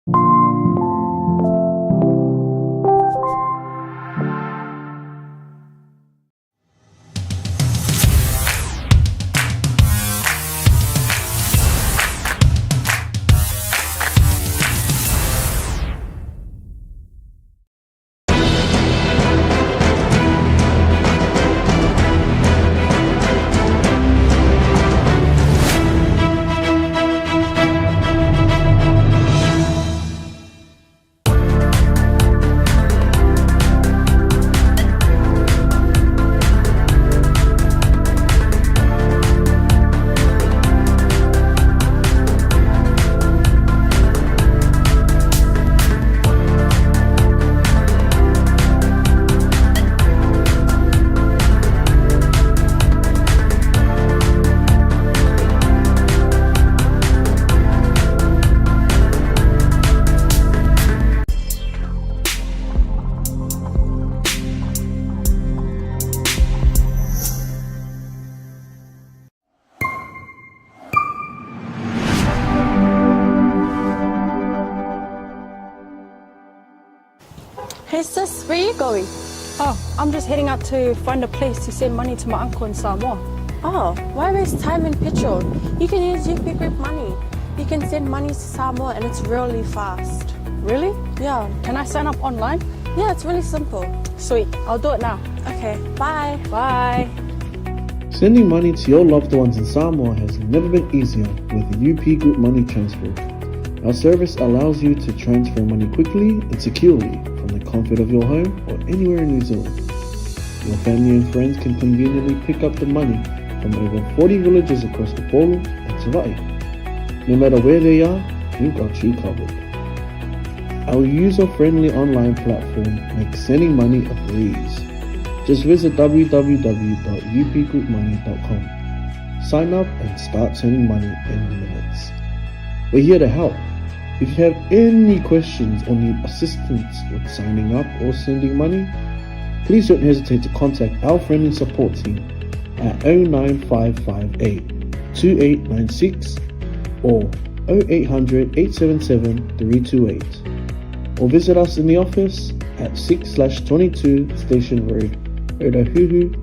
Hey sis, where you going? Oh, I'm just heading out to find a place to send money to my uncle in Samoa. Oh, why waste time and petrol? You can use UP Group Money. You can send money to Samoa and it's really fast. Really? Yeah. Can I sign up online? Yeah, it's really simple. Sweet, I'll do it now. Okay, bye. Bye. Sending money to your loved ones in Samoa has never been easier with UP Group Money Transfer. Our service allows you to transfer money quickly and securely from the comfort of your home or anywhere in New Zealand. Your family and friends can conveniently pick up the money from over 40 villages across Upolu and Savai'i. No matter where they are, we've got you covered. Our user-friendly online platform makes sending money a breeze. Just visit www.upgroupmoney.com. Sign up and start sending money in minutes. We're here to help. If you have any questions or need assistance with signing up or sending money, please don't hesitate to contact our friendly support team at 09558 2896 or 0800 877 328 or visit us in the office at 6 22 Station Road, Otahuhu,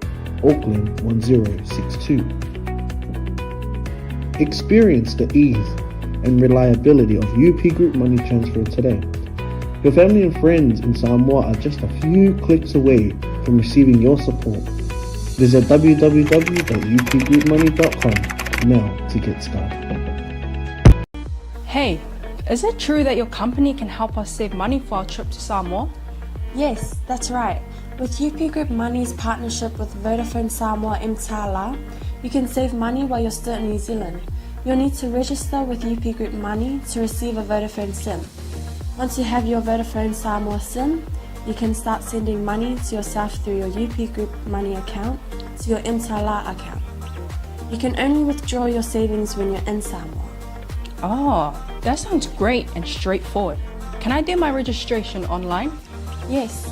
Auckland 1062. Experience the ease and reliability of UP Group Money Transfer today. Your family and friends in Samoa are just a few clicks away from receiving your support. Visit www.upgroupmoney.com now to get started. Hey, is it true that your company can help us save money for our trip to Samoa? Yes, that's right. With UP Group Money's partnership with Vodafone Samoa Mtala, you can save money while you're still in New Zealand. You'll need to register with UP Group Money to receive a Vodafone SIM. Once you have your Vodafone Samoa SIM, you can start sending money to yourself through your UP Group Money account to your Mtala account. You can only withdraw your savings when you're in Samoa. Oh, that sounds great and straightforward. Can I do my registration online? Yes,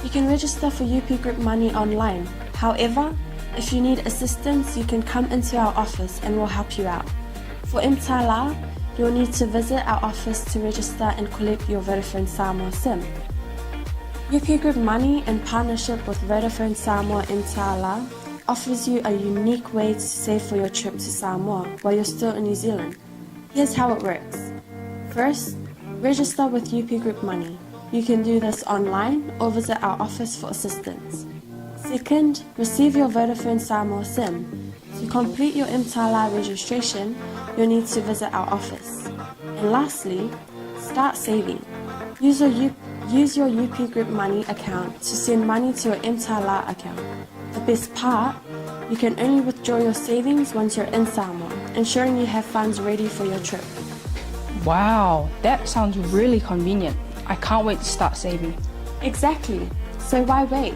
you can register for UP Group Money online. However, if you need assistance, you can come into our office and we'll help you out. For Mtala, you'll need to visit our office to register and collect your Vodafone Samoa SIM. UP Group Money, in partnership with Vodafone Samoa Mtala, offers you a unique way to save for your trip to Samoa while you're still in New Zealand. Here's how it works. First, register with UP Group Money. You can do this online or visit our office for assistance. Second, receive your Vodafone Samoa SIM. To complete your Mtala registration, you'll need to visit our office. And lastly, start saving. Use your, U- use your UP Group Money account to send money to your Mtala account. The best part, you can only withdraw your savings once you're in Samoa, ensuring you have funds ready for your trip. Wow, that sounds really convenient. I can't wait to start saving. Exactly. So why wait?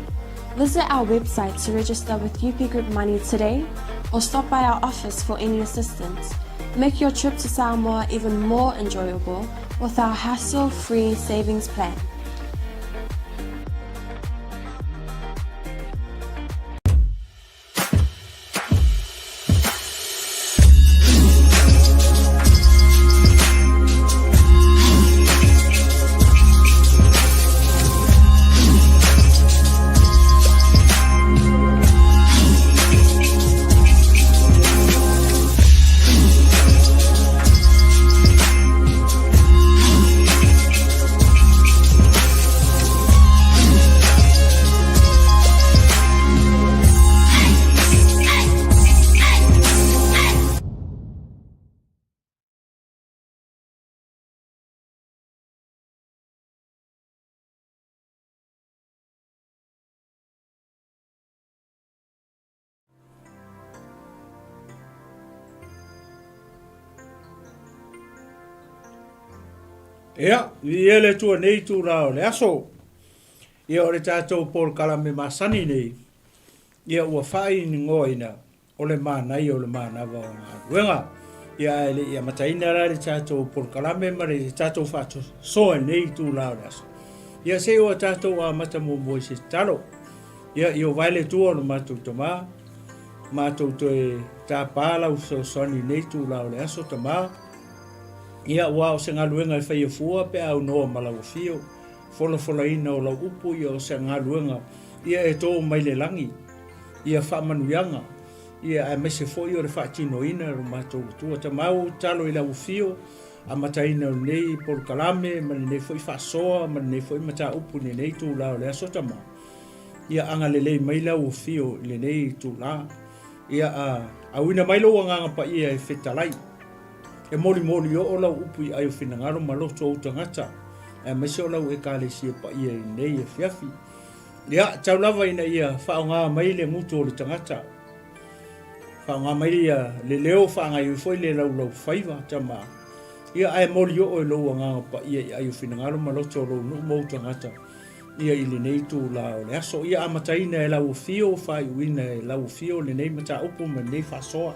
Visit our website to register with UP Group Money today or stop by our office for any assistance. Make your trip to Samoa even more enjoyable with our hassle-free savings plan. Ia, viia le Atua i lenei itula o le aso. Ia, o le tatou polokalame masani nei, ia ua faaigoaina o le manaia o le manava o galuega. Ia, ae le i amataina la le tatou polokalame ma le tatou faasoa i lenei itula o le aso, ia se i o tatou amata muamua i se tatalo. Ia, Ieova e le Atua o lo matou Tama, matou toe tapa lau fesoasoani i lenei itula o le aso, Tama. Ia, aua o se galuega e faia fua pe a aunoa ma lau afio, folafolaina o lau upu, ia o se galuega ia e to mai le lagi, ia faamanuiaga, ia aemaise foi o le faatinoina e lo matou Atua. Tama ua ou tatalo i lau afio, amataina o lenei polokalame ma lenei foi faasoa ma lenei foi mataupu i lenei itula o le aso, Tama. Ia agalelei mai lau afio i lenei itula. Ia auina mai lou agaga paia e fetalai. E molimoli oo lau upu i ai o finagalo ma loto ou tagata, aemaise o lau Ekalesia paia i lenei afiafi. Ia, tau lava ina ia faaaoga mai le gutu o le tagata, faaaoga mai ia le leo faagaioi foi le laulau faiva, tama. Ia, ae moli oo e lou agaga paia i ai o finagalo ma loto o lou nuu ma ou tagata, ia i lenei itula o le aso. Ia amataina e lau afio, faaiuina e lau afio lenei mataupu ma lenei faasoa.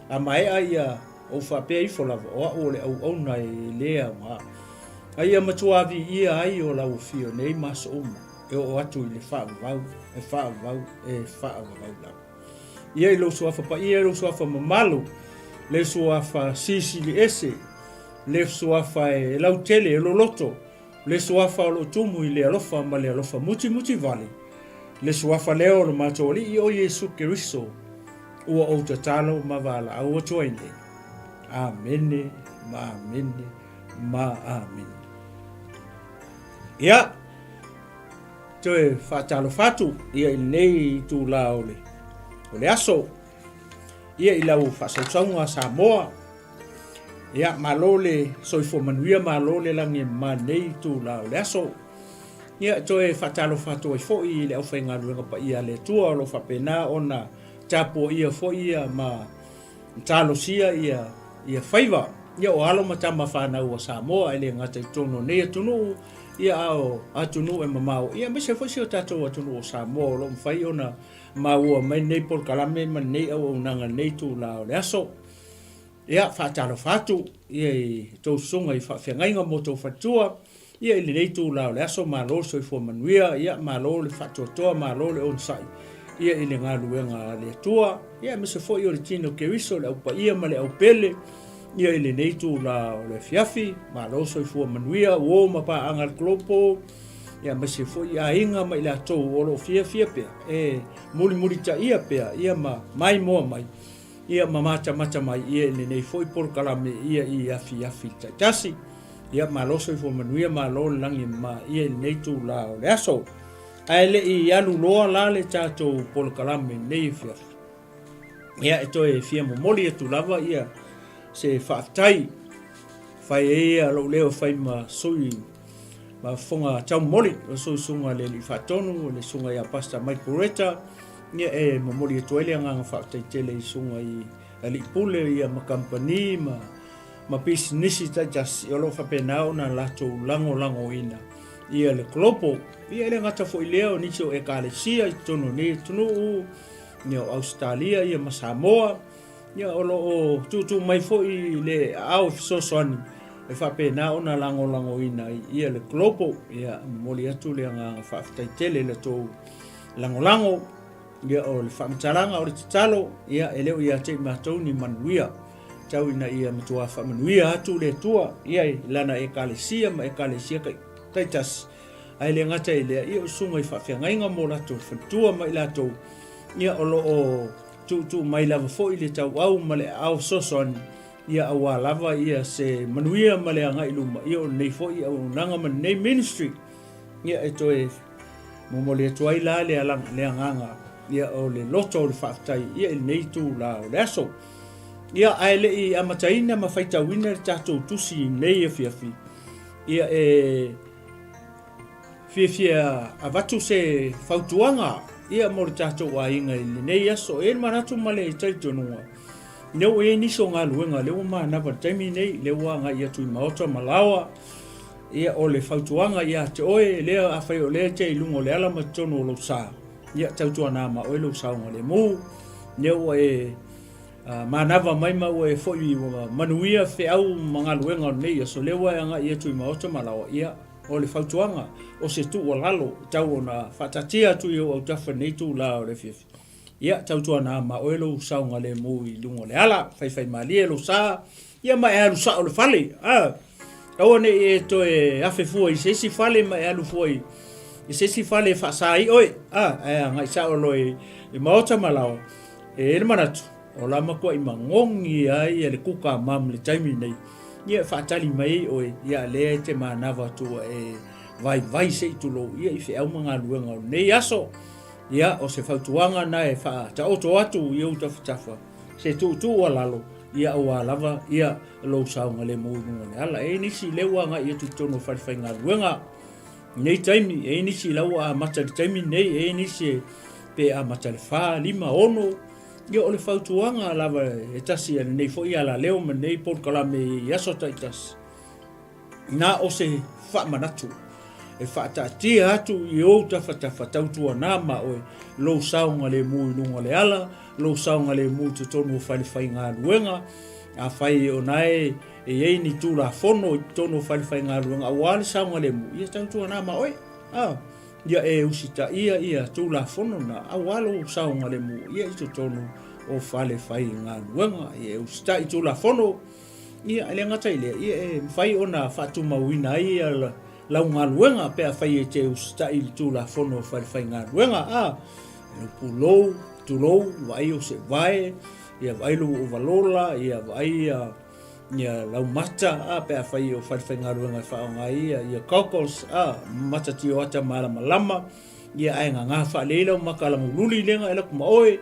A maea ia ou faapea ifo lava, o au o le auauna e lē aoga. A ia matua viia ai o lau afio nei ma aso uma, e oo atu i le faavavau, e faavavau, e faavavau lava. Ia i lou suafa paia, i lou suafa mamalu, le suafa silisili ese, le suafa e lautele, e loloto, le suafa o lo o tumu i le alofa ma le alofa mutimuti vale, le suafa lea o lo matou Alii o Iesu Keriso, ua ou tatalo ma valaau atu ai nei. Amene ma amene ma amene. Ia, toe faatalofa atu ia i lenei itula o le, o le aso, ia i lau faasausauga Samoa. Ia, malo le soifua manuia, malo le lagi e mama i lenei itula o le aso. Ia, toe faatalofa atu ai foi i le aufaigaluega paia a le Atua o lo o faapena ona tapuaia foi ia ma talosia ia, ia faiva. Ia, o alo ma tama fanau a Samoa e le gata i totonu o nei atunuu, ia a o atunuu e mamao, ia aemaise foi si o tatou atunuu o Samoa o lo o mafai ona maua mai lenei polokalame ma lenei auaunaga i lenei itula o le aso. Ia, faatalofa atu ia i tou susuga i faafeagaiga mo tou faletua, ia i lenei itula o le aso, malo le soifua manuia, ia malo le faatoatoa, malo le onosai, ia i le galuega a le Atua, ia aemaise foi o le tino Keriso, le au paia ma le au pele, ia i lenei itula o le afiafi, malo soifua manuia, uo ma paaga a le Global, ia aemaise foi aiga ma i latou o lo o fiafia pea, e mulimulitaia pea, ia ma maimoa mai. Ia ma matamata mai ia i lenei foi polokalame ia i afiafi taitasi. Ia malo soifua manuia, malo le lagi e mama ia i lenei itula o le aso. Ae le i alu loa la le tatou polokalame i lenei afiafi, ia e toe fia momoli atu lava ia se faafetai fai ai ia lou leo e fai ma sui ma fofoga taumoli o sui susuga le Alii Faatonu, le susuga ia Pastor Mike Bureta. Ia e momoli atu ai le agaga faafetai tele i susuga i alii pule ia ma kamupani ma ma pisinisi taitasi o lo o faapena ona latou lagolagoina ia le Global. Ia e le gata foi i lea o nisi o Ekalesia i totonu o nei atunuu, ia o Ausetalia ia ma Samoa, ia o lo o tuutuu mai foi le aao e fesoasoani e faapena ona lagolagoina ai ia le Global. Ia momoli atu le agaga faafetai tele i le tou Lagolago, ia o le faamatalaga o le tatalo, ia e le o ia te i matou ni manuia. Tau ina ia matua faamanuia atu le Atua, ia i lana Ekalesia ma Ekalesia taitasi. Ae le gata i lea, ia o susuga i faafeagaiga mo latou faletua ma i latou, ia o lo o tuutuu mai lava foi le tauau ma le aao fesoasoani, ia aua lava ia se manuia ma le agai i luma, ia o lenei foi auaunaga ma lenei ministry. Ia e toe momoli atu ai la le, le agaga ia, o le loto o le faafetai ia, i lenei itula o le aso. Ia, ae le i amataina ma faitauina le tatou tusi i lenei afiafi, ia e fiafia avatu se fautuaga ia mo le tatou aiga i lenei aso. E i ai le manatu ma le talitonuga, lea ua i ai nisi o galuega lea ua manava i le taimi lenei, lea ua agai atu i maota ma laoa. Ia, o le fautuaga ia te oe, lea afai o lea e te i luga o le ala ma totonu o lou sa, ia, tautuana ma oe lou saogalemu. Lea ua e manava mai ma ua e foi ua manuia feau ma galuega o lenei aso, lea ua e agai atu i maota ma laoa, ia, o le fautuaga, o se tuualalo e tau ona faataatia atu i ou autafa i lenei itula o le afiafi, ia, tautuana ma oe lou saogalemu i luga o le ala, faifaimalie lou sa, ia ma e alu sao i le fale, a, aua ne i e toe afe fua i se isi fale ma e alu fua i se isi fale e faasa ai oe, a, ae agai sao loa i maota ma laoa. E i ai le manatu, o la matuai magogi ai ia le kuka mam le taimi nei, ia e faatali mai ai oe, ia lea e te manava atu ua e vaivai se i tulou ia i feau ma galuega o lenei aso. Ia, o se fautuaga na e faataoto atu i ou tafatafa, se tuutuualalo, ia aua lava ia lou saogalemu i luga o le ala. E i ai nisi lea ua agai atu i totonu o falefaigaluega, Nei taimi, e i ai nisi la ua amata i le taimi lenei, e i ai nisi pe amata i le 4, 5, 6. Ia o le fautuaga lava e tasi a lenei foi alaleo ma lenei polokalame i aso taitasi, na o se faamanatu e faataatia atu i ou tafatafa tautuana ma oe lou saogalemu i luga o le ala, lou saogalemu i totonu o falefaigaluega. Afai o na e E i ai ni Tulafono i totonu o falefaigaluega aua le saogalemu, ia tautuana ma oe. A, ia e usitaia ia Tulafono na aua lou saogalemu ia i totonu o falefaigaluega. Ia e usitai Tulafono, ia e le gata i lea, ia e mafai ona faatumauina ai ia lau galuega pe afai e te usitai i le Tulafono o falefaigaluega. A, lou pulou, tulou, vaai ou seevae, ia vaai lou ovalola, ia vaai ia ia lau mata, a, pe afai o falefaigaluega e faaaoga ai ia, ia goggles, a, mata tioata malamalama, ia ae gagā faalelei lau maka lagululi lea e alu atu ma oe,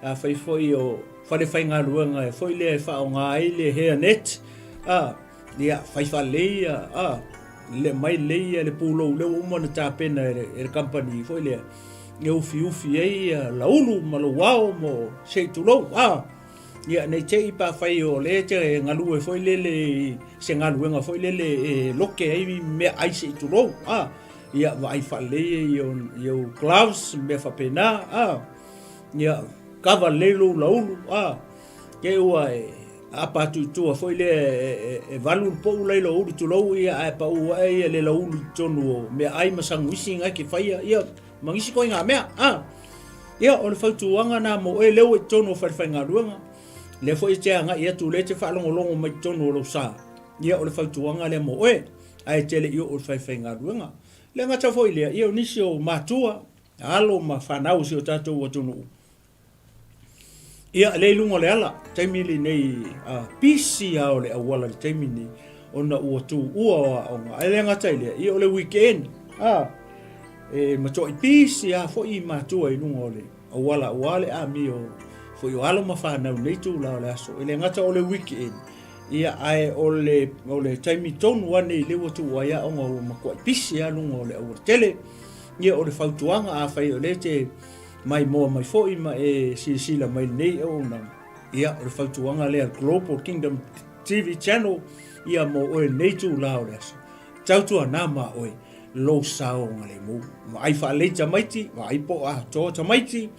afai foi o falefaigaluega e foi lea e faaaoga ai le hair net, a, ia fai faalelei ia, a, le mai lelei ia le pulou lea ua uma ona tapena e le, e le kamupani foi lea, e ufiufi ai ia laulu ma lou ao mo se i tulou, a. Ia, ne i te i pe afai o lea e te galue foi lele i se galuega foi lele e loke ai meaai se i tulou, a, ia, vaai faalelei i ou gloves ma mea faapena, a, ia, kava lelei lou laulu, a, te i ua e aapa atu i tua foi lea e valu le pou la i lou ulu tulou, ia, ae pau ae ia le laulu i totonu o meaai ma saguisi na e te faia, ia, ma nisi ituaiga mea. A, ia, o le fautuaga lena mo oe lea ua i totonu o falefaigaluega, lea foi e te agai atu, lea e te faalogologo mai i totonu o lou sa, ia, o le fautuaga lea mo oe, ae e te le i oo i le falefaigaluega. Le gata foi lea, ia, o nisi o matua, alo ma fanau o si o tatou atunuu, Ia, lea i luga o le ala, taimi lenei, a pisi lava o le auala i le taimi lenei, ona ua tuua o aoga. Ae le gata i lea, ia o le weekend, a, e matuai pisi lava foi matua i luga o le auala aua le amio foi o alo ma fanau i lenei itula o le aso. E le gata o le weekend, ia, ae o le, o le taimi tonu lava lenei lea ua tuua ai aoga ua matuai pisi lava luga o le aualatele. Ia, o le fautuaga, afai o lea e te maimoa mai foi ma e silasila mai lenei auaunaga, ia, o le fautuaga lea a le Global Kingdom TV Channel, ia mo oe lenei itula o le aso. Tautuana ma oe lou saogalemu. Vaai faalelei tamaiti, vaai po o atoa tamaiti,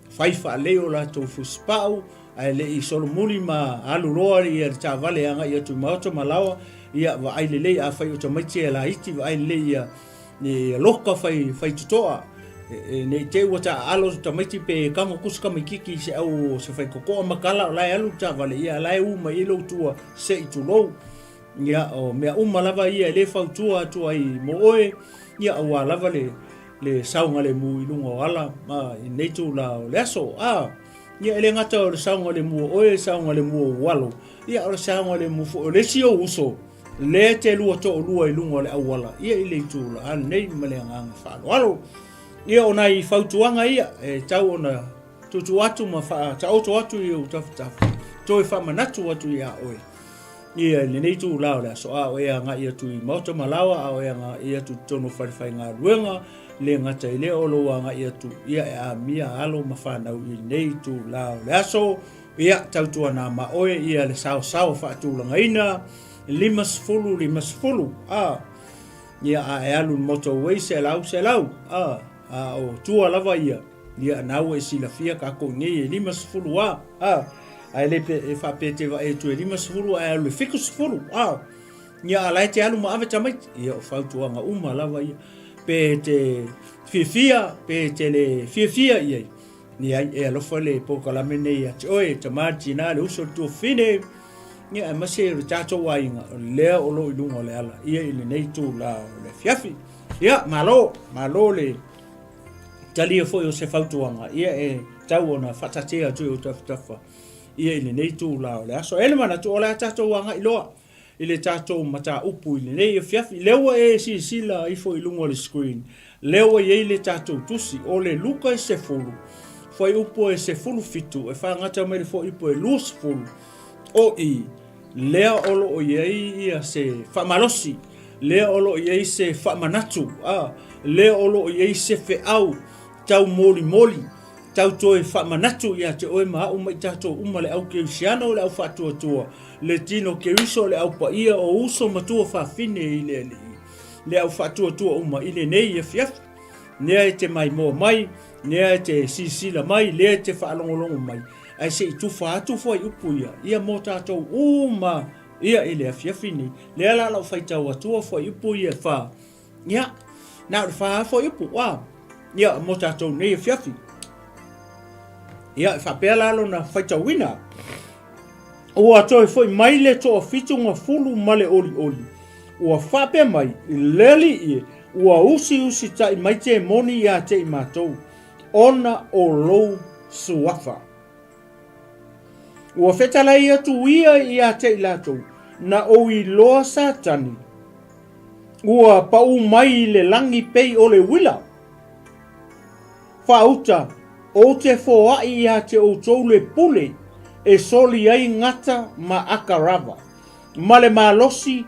fai faalelei o latou fusipau, ae le i solomuli ma alu loa ia le taavale agai atu i maota ma laoa, ia vaai lelei afai o tamaiti e laiti, vaai lelei ia E loka fai, fai totoa, e, ne i te i ua taaalo se tamaiti pe tago atu se tamaititi i se au o se faitotoa ma tala o la e alu le taavale, ia la e u mai ai lou tua se i tulou. Ia, o mea uma lava ia e le fautua atu ai mo oe, ia aua lava le, le saogalemu i luga o ala ma i lenei itula o le aso. A, ia e le gata o le saogalemu o oe, saogalemu o ou alo, ia o le saogalemu foi o le isi ou uso, Lea e te lua toalua i luga o le auala ia i le itula lenei ma le agaga faaaloalo. Ia o nai fautuaga ia e tau ona tuutuu atu ma faataoto atu i ou tafatafa, toe faamanatu atu iā oe ia i lenei itula o le aso, a o e agai atu i maota ma laoa, a o e agai atu i totonu o falefaigaluega, le gata i lea o lou agai atu ia e amia alo ma fanau i lenei itula o le aso. Ia, tautuana ma oe ia le saosao faatulagaina, 50, 50, a. Ia, a e alu i le motorway, 100, 100, a, a o tua lava ia, ia, na ua e silafia tatou i nei e 50 lava, a, ae le pe, e faapea e te vaai atu e 50 ae alu i le 70, a, ia, a la e te alu ma ave tamaiti, ia, o fautuaga uma lava ia, pe te fiafia, pe te le fiafia i ai, Leai, e alofa le polokalame nei ia te oe, tama, tina, le uso, le tuafafine, ia, aemaise o le tatou aiga, o lea o lo o i luga o le ala, ia i lenei itula o le afiafi. Ia, malo, malo le talia foi o se fautuaga, ia e tau ona faatatia atu i ou tafatafa, ia i lenei itula o le aso. E le manatu, o le a tatou agai loa i le tatou mataupu i lenei afiafi. Lea ua e silasila ifo i luga o le screen, lea ua i ai le tatou tusi, o le Luka e 10, fuaiupu e 17, e faagata mai le fuaiupu e 20, o i, lea o lo o i ai ia se faamalosi, lea o lo o i ai se faamanatu, a, lea o lo o i ai se feau taumolimoli, tau toe faamanatu ia te oe ma au ma i tatou uma le au kerisiano, le au faatuatua, le tino Keriso, le au paia o uso ma tuafafine i le Alii, le au faatuatua uma i lenei afiafi. Lea e te maimoa mai, lea e te silasila mai, lea e te faalogologo mai, ae se i tufa atu fuaiupu ia, ia mo tatou uma ia i le afiafi nei. Lea la lau faitau atua fuaiupu ia e fa, Ia, na o le fa fuaiupu, ua, ia, mo tatou nei afiafi. Ia, e faapea la lona faitauina. Ua toe foi mai le toafitugafulu ma le olioli, ua faapea mai, Le Alii e, ua usiusitaʻi mai temoni ia te i matou, ona o lou suafa. Ua fetalai atu ia ia te i latou, na ou iloa Satani, ua paʻu mai i le lagi pei o le uila. Faauta, ou te foaʻi ia te outou le pule e soli ai gata ma akarava, ma le malosi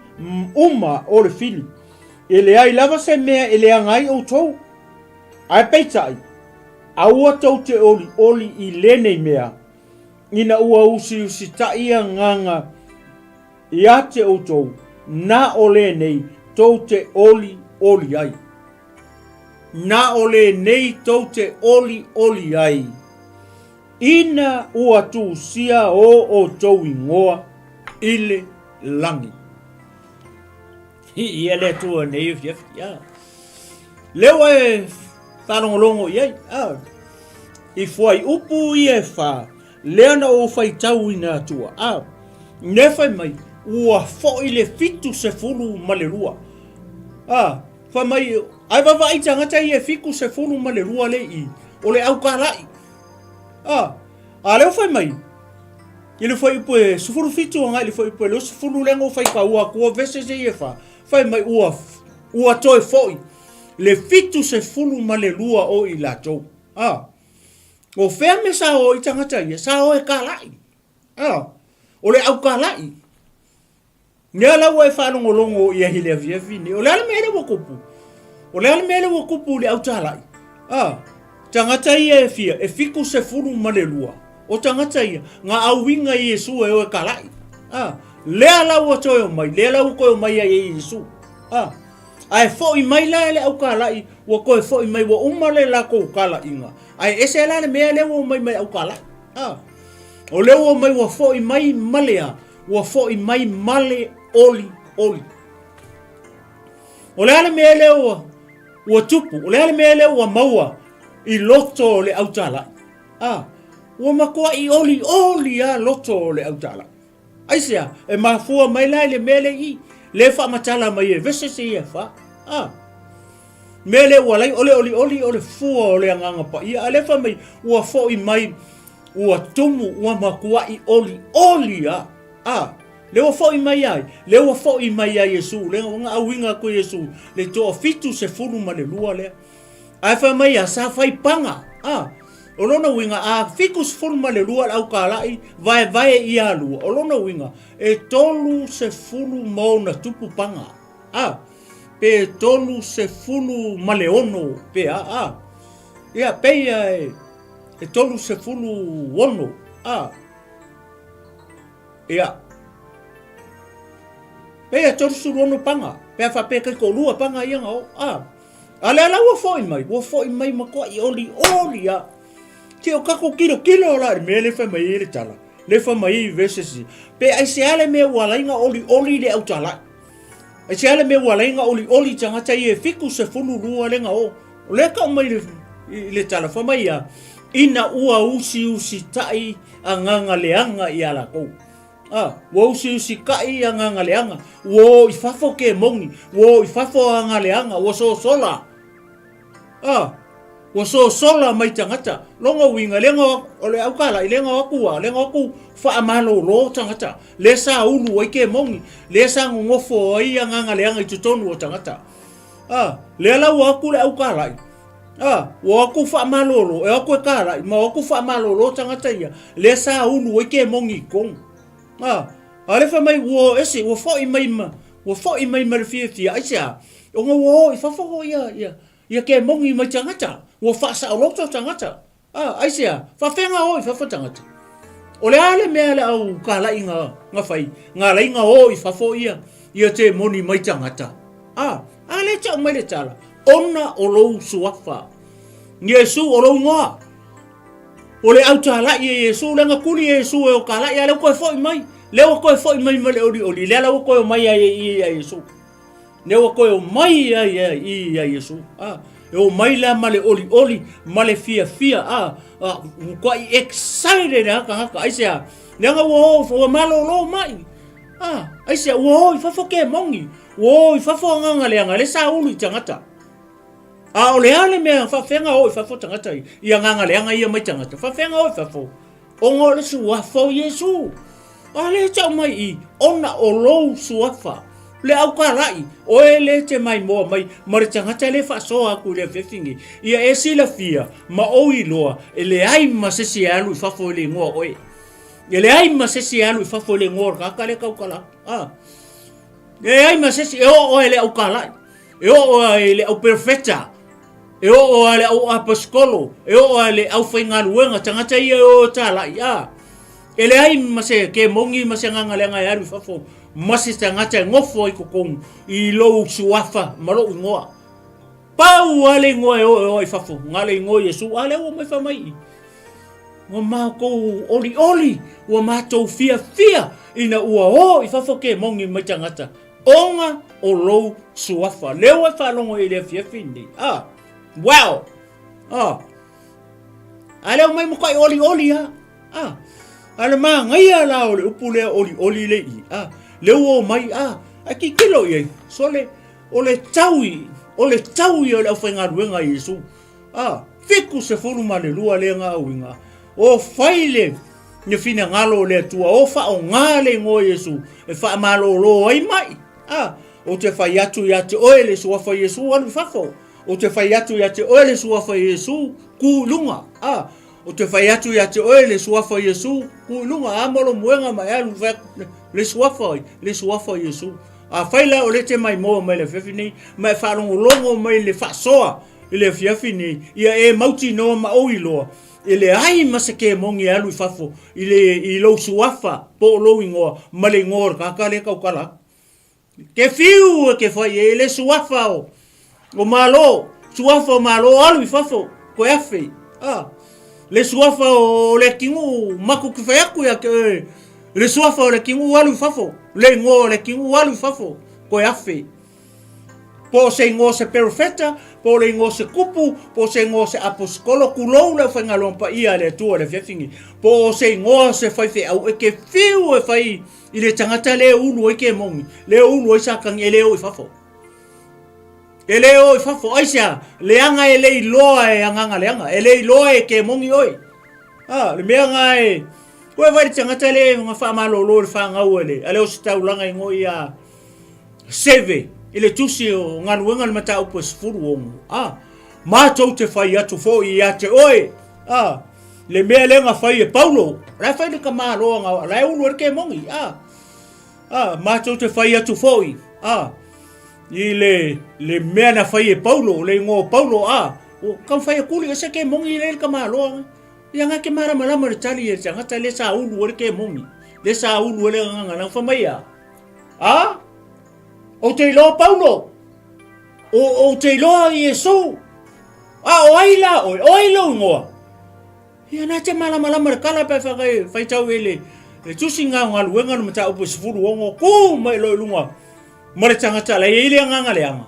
uma o le fili. E leai lava se mea e leaga ai outou. Ae peitai, aua tou te olioli i lenei mea, ina ua usiusitaʻi agaga ia te outou, na o lenei tou te olioli ai. Na o lenei tou te olioli ai, ina ua tusia o outou igoa i le lagi. Ia le Atua nei afiafi. Ia. Lea ua e faalogologo i ai. A. I fuaiupu ia e fa, lea na ou faitauina atua. A. Lea fai mai, ua foi le 72. A. Fai mai, ai vaavaai tagata ia e 72 le i, o le aukalaʻi. A. A lea ua fai mai, i le fuaiupu e 17 agai i le fuaiupu e 20 lea na ou faitaua atua vese ia e fa, fai mai ua, ua toe foi le 72 o i latou. A. O fea mea sa o ai tagata ia? Sa o e kalaʻi. A. O le aukalaʻi. Mea la ua e faalogologo i ai i le afiafi nei. O le a le mea lea ua tupu? O le a le mea lea ua tupu i le autalaʻi? A, tagata ia e fia, e 72. O tagata ia, na auiga i Iesu e o e kalaʻi. A, lea la ua toe omai, lea la ua toe omai ai e Iesu. A, ae foi mai la le aukalaʻi, ua toe foi mai, ua uma le latou kalaʻiga. Ae ese la le mea lea ua omai mai aukalaʻi. A, o lea ua omai ua foi mai ma le a? Ua foi mai ma le olioli. O le a le mea lea ua, ua tupu? O le a le mea lea ua maua i loto o le autalaʻi? A, ua matuaʻi olioli a loto o le autalaʻi. Aisea, e mafua mai la i le mea lea i, le faamatala mai e vese se ia fa. A, mea lea ua lai, o le olioli o le fua o le agaga paia. A lea fai mai, ua foi mai Ua tumu, ua matuaʻi ʻoliʻoli a, a, lea ua foʻi mai ai, lea ua foʻi mai ia Iesu, lea ua gaʻauiga atu Iesu, le toa 72 lea. Ae fai mai ia, sa fai paga, a, o lona uiga, a 72 le aukalaʻi, vaevae ia lua, o lona uiga, e 30 ma ona tupu paga, a, pe 36 pe a, a, ia, pei ia e, E 36, a. Ia. Pei e 36 paga, pe a faapea e taitoalua paga ia na oo, a. A lea la ua foi mai, ua foi mai matuai olioli lava. Se o tatou tilotilo la i le mea lea e fai mai ai le tala, lea e fai mai ai verses ia, pe aisea le mea ua ala ai ona olioli le autalai? Aisea le mea ua ala ai ona olioli tagata ia e 72 lea na oo? O lea e tau mai i le tala, fai mai ia, ina ua usiusitai agaga leaga ia latou. A, ua usiusitai agaga leaga, ua o i fafo kemoni, ua o i fafo aga leaga, ua sosola. A, ua sosola mai tagata. Lona uiga, lea na o le aukalaʻi, lea na o atu a, lea na o atu faamalolo tagata, lea sa ulu ai kemoni, lea sa nonofo ai agaga leaga i totonu o tagata. A, lea la ua o atu le aukalaʻi, a, ua o atu faamalolo, e o atu e kalaʻi, ma o atu faamalolo tagata ia, lea sa ulu ai kemoni i totonu. A, a lea fai mai ua o ese, ua foi mai ma, ua foi mai ma le fiafia, aisea? Ona ua o i fafo ia, ia, ia kemoni mai tagata, ua faasaoloto tagata. A, aisea? Faafeaga o i fafo tagata? O le a le mea le au kalaʻi na, na fai, na alai na o i fafo ia, ia temoni mai tagata? A, a lea tau mai le tala, ona o lou suafa. Iesu o lou igoa. O le au talai e Iesu, lea na tuli e Iesu e o kalai, a lea ua toe foi mai. Lea ua toe foi mai ma le olioli, lea la ua toe omai ai i ia Iesu. Lea ua toe omai ai i ia Iesu. A, e omai la ma le olioli, ma le fiafia, a, a, matuai excited lava tagata. Aisea? Leaga ua o, ua malolo mai. A, aisea? Ua o i fafo kemoni, ua o i fafo agaga leaga, lea sa ulu i tagata. A o le a le mea faafeaga o i fafo tagata i, i agaga leaga ia mai tagata? Faafeaga o i fafo? Ona o le suafa o Iesu. A lea tau mai i, ona o lou suafa. Le aukalaʻi, oe le te maimoa mai ma le tagata le faasoa atu i le afiafi nei. Ia e silafia ma ou iloa e leai ma se isi e alu i fafo i le igoa o oe. E leai ma se isi e alu i fafo i le igoa o le tagata lea tautala atu. A. E leai ma se isi e oo ai i le aukalaʻi, e oo ai i le auperofeta, E oo a le au aposetolo, e oo a le aufaigaluega, tagata ia e o e talai, a. E leai ma se kemoni ma se agaga leaga e alu i fafo ma se tagata e nofo ai i totonu i lou suafa ma lou igoa. Pau lava le igoa e o e o ai i fafo, na o le igoa o Iesu, a lea ua omai fai mai i i. Ua matou olioli, ua matou fiafia ina ua o i fafo kemoni mai tagata Ona o lou suafa. Lea ua e faalogo i le afiafi lenei. Ah, wow! Ah. A lea mai matuai olioli lava. Ah. A le manaia la o le upu lea olioli le i. Ah. Lea ua omai, ah. Ae tilotilo i ai. Sole, o le taui, o le taui o le aufaigaluega a Iesu. A, 72 lea na auiga, o fai le le finagalo o le Atua, o faaaoga le igoa o Iesu e faamalolo ai mai. A, ou te fai atu ia te oe le suafa o Iesu, alu i fafo. Ou te fai atu ia te oe le suafa o Iesu, ku i luga. A, ou te fai atu ia te oe le suafa o Iesu, ku i luga. A mo lou moega ma e alu fai atu le suafa, le suafa o Iesu. Afai la o lea e te maimoa mai i le afiafi nei, ma e faalogologo mai i le faasoa i le afiafi nei, ia e mautinoa ma ou iloa, e leai ma se kemoni e alu i fafo i le i lou suafa po o lou igoa ma le igoa o le tagata lea e tautala atu. Ke fiu e ke fai e le suafa o o Malo, suafa o Malo alu i fafo, koe afe. A, le suafa o Leatinuu, maku ke fai atu ia te oe, le suafa o Leatinuu alu i fafo, le igoa o Leatinuu alu i fafo, koe afe. Po o se igoa o se perofeta, po o le igoa o se kupu, po o se igoa o se aposetolo, tulou le aufaigaluega paia a le Atua i le afiafi nei, po o se igoa o se faifeau e te fiu e fai i le tagata lea e ulu ai kemoni, lea e ulu ai Satani, e le o i fafo. E le o i fafo. Aisea? Leaga e le iloa e agaga leaga, e le iloa e kemoni oe. A, le mea na e, koe vai le tagata lea na faamalolo i le fanau a le, a le ositaulaga i ngoi a, Seve i le tusi o galuega le mataupu e 16. A, matou te fai atu foi ia te oe, a, le mea lea na fai e Paulo, la e fai le tamaloa na, la e ulu ai le kemoni, a, a, matou te fai atu foi, a, i le, le mea na fai e Paulo, le igoa o Paulo, a, o taumafai e kuli ese kemoni lea i le tamaloa na. Ia nga ke malamalama le tali e le tagata lea sa ulu ai le kemoni, lea sa ulu ai le agaga na, fai mai a, A? Ou te iloa Paulo, o ou te iloa Iesu, a o ai la oe, o ai lou igoa? Ia na te malamalama le kala pe whakai whaitau e le le tusi ngā o galuega no mataupu e 16 kū mai loa i luga ma le tangata la i le agaga leaga.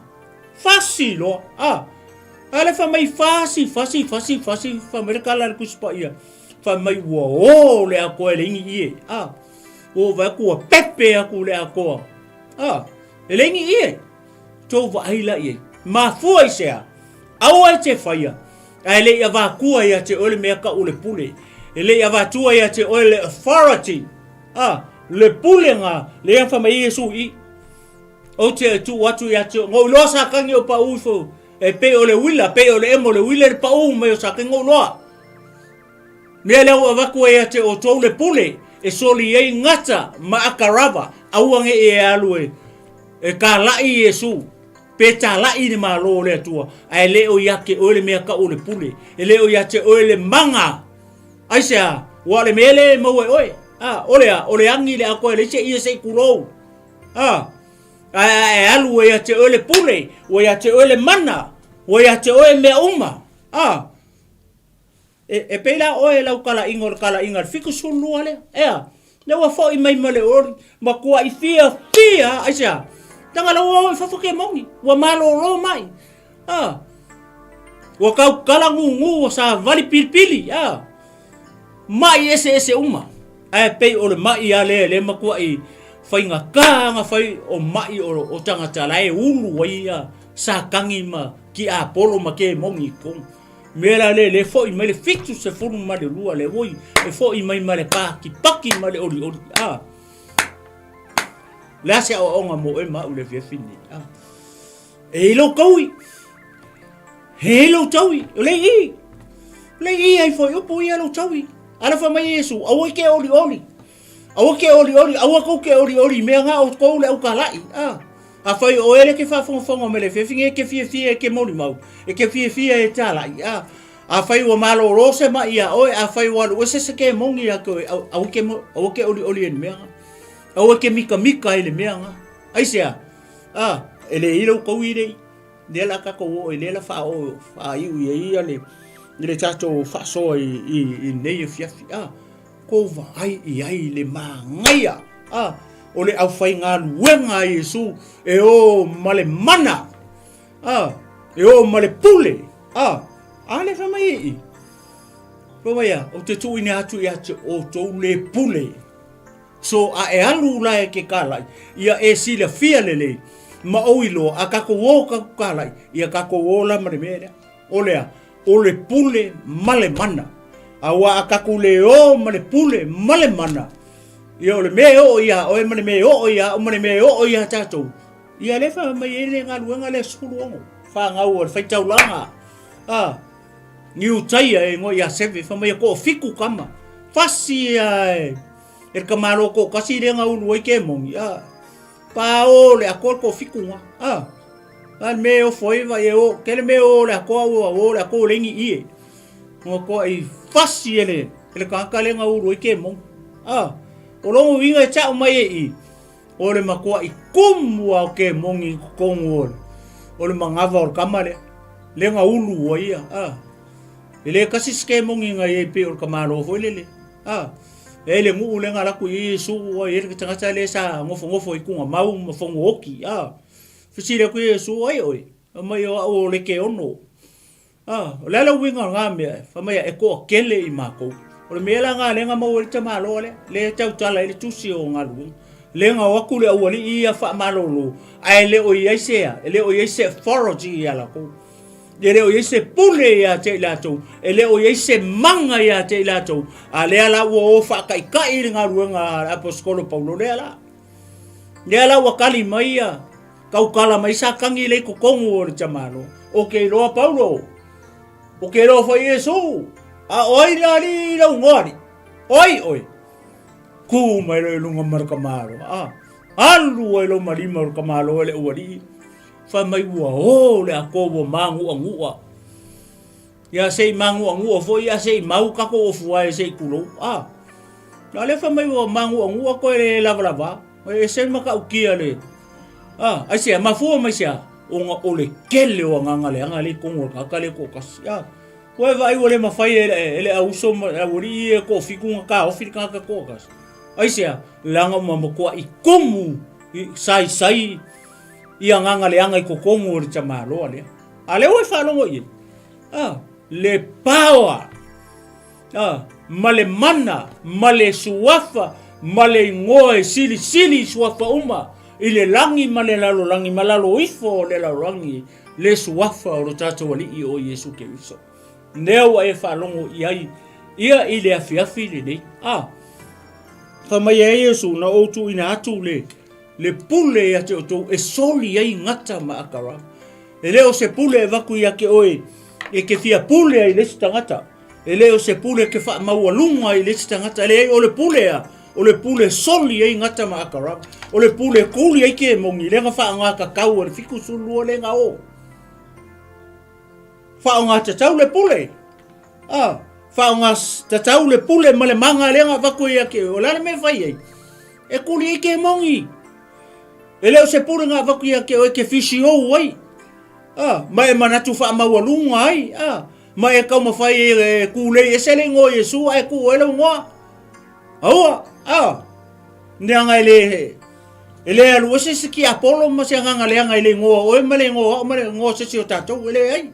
Fasi loa, a. A le wha mai fasi, fasi, fasi, fasi, wha mai le kala le tusi paia. Wha mai ua o le akoa e le ingi ie, a. Ua vai aku ua pepe aku le akoa. A, e le ingi ie. Tou vaai la i ai. Mafua i se a? Aua e te whaia. A e le i avatua ia te oe le mea kau o le pule. E le i avatua ia te oe le authority. A, le pule ngā, le ia wha mai Iesu i. Ou te tuu atu ia te oe. Ngou iloa sa kangi o pau ifo. E pei o le uila, pei o le emo le uila le pau mai o sa kangi ngou iloa. Mea lea ua avatu ai ia te outou le pule e soli ai gata ma akarava, aua ne i e alu e e kālaʻi Iesū, pe tālaʻi le Malo o le Atua, a e le o ia te oe le mea kau o le pule, e le o ia te oe le maga. Aisea, ua o le mea lea e maua e oe, a, o le a, o le agi le akoa e leai se ia se i kulou. A, a e alu ua ia te oe le pule, ua ia te oe le mana, ua ia te oe mea uma. A, E, e pei la oe lau kalaiga o le kalaiga le 72 lea, ea, lea ua foi mai ma le oli, matuai fiafia, aisea, leaga la ua o i fafo ke moni, ua malolo mai, a, ua tautala gugu, ua savali pilipili, a, mai eseese uma, ae pei o le mai lava lea lea matuai faigata ona fai o mai o, o tagata la e ulu ai ia Satani ma tiapolo ma kemoni i totonu. Mea la lea, lea foi mai le 72 le oi, e foi mai ma le patipati ma le olioli. Ah. Le a se aoaoga mo oe ma au le afiafi nei. Ah. E i lou taui. He i lou taui. O le i. O le i ai foi upu ia lou taui. Ala fa mai Iesu, aua ke olioli. Aua ke olioli, aua kou ke olioli i mea ngā o kou le aukalai. Ah. Afai o oe le ke faafogafoga mai le afiafi nei e ke fiafia e ke molimau, e ke fiafia e tālaʻi, a, afai ua malōlō se maʻi iā ʻoe, afai ua alu ese se kemoni iā te oe, aua ke, aua ke ʻoliʻoli e le mea lā. Aua ke mikamika i le mea lā. Aisea? A, e le i lou taui lei, lea la tatou oo i lea la faaoo, faaiu i ai ia le, i le tatou faasoa i, i, i lenei afiafi. A, Kou vaai i ai le māngaia a o le aufaigaluega a Iesu e ō ma le mana, a, e ō ma le pule, a, a le fai mai e i. Fai mai a, ou te tuuina atu ia te outou le pule. So a e alu la e ke kālaʻi, ia e silafia lelei, ma ou iloa, a kakou ō kakou kālaʻi, ia kakou ō la ma le mea lea. O le a? O le pule ma le mana. A ua a kakou le ō ma le pule ma le mana, ia o le mea e oo iā ʻoe ma le mea e oo iā au ma le mea e oo iā tatou, ia lea fai mai ai le galuega lea 16, fanau a le faitaulaga a Niutaia e igoa ia Seve, fai mai e toafitu tama, fasi a e le tamaloa toatasi lea na ulu ai kemoni, a pao le atoa le toafitu na, a a le mea e ofo ai vai e o, tele mea e o le atoa ua o le atoa le ini ie. Ua toa i fasi e le, e le tagata lea na ulu ai kemoni. A, o lona uiga e tau mai e i, o le matuai kumu lava o kemoni i totonu o le, o le manava o le tama lea, lea na ulu ai ia. A, e le tasi se kemoni na i ai pei o le tamaloa foi lele. A, e le nuu lea na alu atu i ai Iesu, ua i ai le tagata lea sa nofonofo i Tugamau ma Fonuaoki. A, fesili atu Iesu, ai oe? Fai mai o au o le Keono. A, o le a le uiga o lena mea? Fai mai e toatele i matou. O le mea la lena lea na maua ai le tamaloa lea, lea e tautala ai le tusi o galuega. Lea na o atu le aualii ia faamalolo, ae le o i ai se a, e le o i ai se authority ia latou. E le o i ai se pule ia te i latou, e le o i ai se maga ia te i latou, a lea la ua o faataitai le galuega a le Aposetolo Paulo lea la. Lea la ua kali mai ia, tautala mai Satani lea i totonu o le tamaloa. O ke iloa Paulo, o ke iloa foi Iesu, a o ai le alii i lou igoa alii? O ai oe? Kū mai loa i luga ma le tamaloa, a alu ai loma lima o le tamaloa i le aualii, fai mai ua o le atoa ua mānuʻanuʻa. Ia se i mānuʻanuʻa foi a se i mau kakou ofu ae se i kulou. A, na lea fai mai ua mānuʻanuʻa koe le lavalava, e ese le matautia le, A, aisea, mafua mai sea, ona o le tele o agaga leaga lea i totonu o le tagata lea e toatasi. A, ua e vaai ua le mafai e le, e le auuso ma le aualii ia e toafitu ona taofi le tagata e toatasi. Aisea, leaga ua matuai tumu i saisai i agaga leaga i totonu o le tamaloa lea. A lea ua e faalogo i ai, a, le power A, ma le mana, ma le suafa, ma le igoa e silisili i suafa uma, i le lagi ma le lalolagi, ma lalo ifo o le lalolagi, le suafa o lo tatou Alii o Iesu Keriso. Lea ua e faalogo i ai ia i le afiafi lenei. A, fai mai ai Iesu, na ou tuuina atu le, le pule ia te outou e soli ai gata ma akara. E le o se pule e avatu ia te oe e te fia pule ai i le isi tagata. E le o se pule ke faamaualuga ai i le isi tagata. E leai, o le pule a, o le pule soli ai gata ma akara. O le pule kuli ai ke mongi, lea na faaaogatatau e le 72 lea na o. Faaaogatatau le pule. A, faaaogatatau le pule ma le maga lea na avatu ia te oe. O le a le mea e fai ai? E kuli ai ke mongi. E le o se pule na avatu ia te oe e te fisiou ai. A, ma e manatu faamaualuga ai. A, ma e taumafai e kūlei ese le igoa o Iesu ae tuu ai lou igoa. Aua, a, leaga e le, e le alu ese se tiapolo ma se agaga leaga i le igoa o oe ma le igoa o au ma le igoa o se isi o tatou, e leai.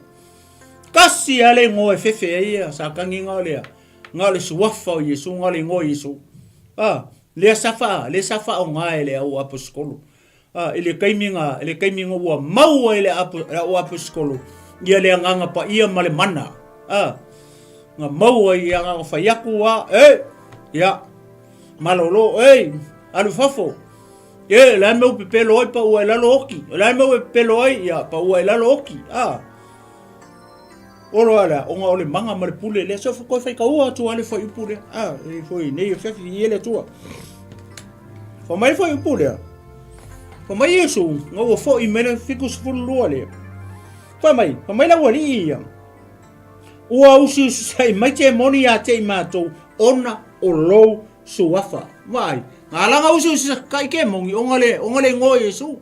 Tasi lava le igoa e fefe ai ia Satani na o lea, na o le suafa o Iesu, na o le igoa o Iesu. A, lea sa faa, lea sa faaaoga e le au aposetolo. A, i le taimi na, i le taimi na ua maua e le au aposetolo ia le Agaga Paia ma le mana. A, na maua i agaga fai atu a, e, ia, malolo, e, alu fafo. E, la mea u pepelo ai pa ua e lalo oki. La mea u pepelo ai, ia, pa ua e lalo oki. A, Olo a lea, ona o le maga ma le pule lea, se koe faitaua atu a le fuaiupu lea. A, e foi nei e fiafi i ele atua. Fa mai fuaiupu lea. Fa mai Iesu, nga ua foi mai le 72 lea. Fa mai, fa mai la ualii ia. Ua usiusisai mai temoni ia te i matou, ona o lou suafa. Vaai, nga alanga usiusisakai kemoni, ona le, ona le igoa Iesu.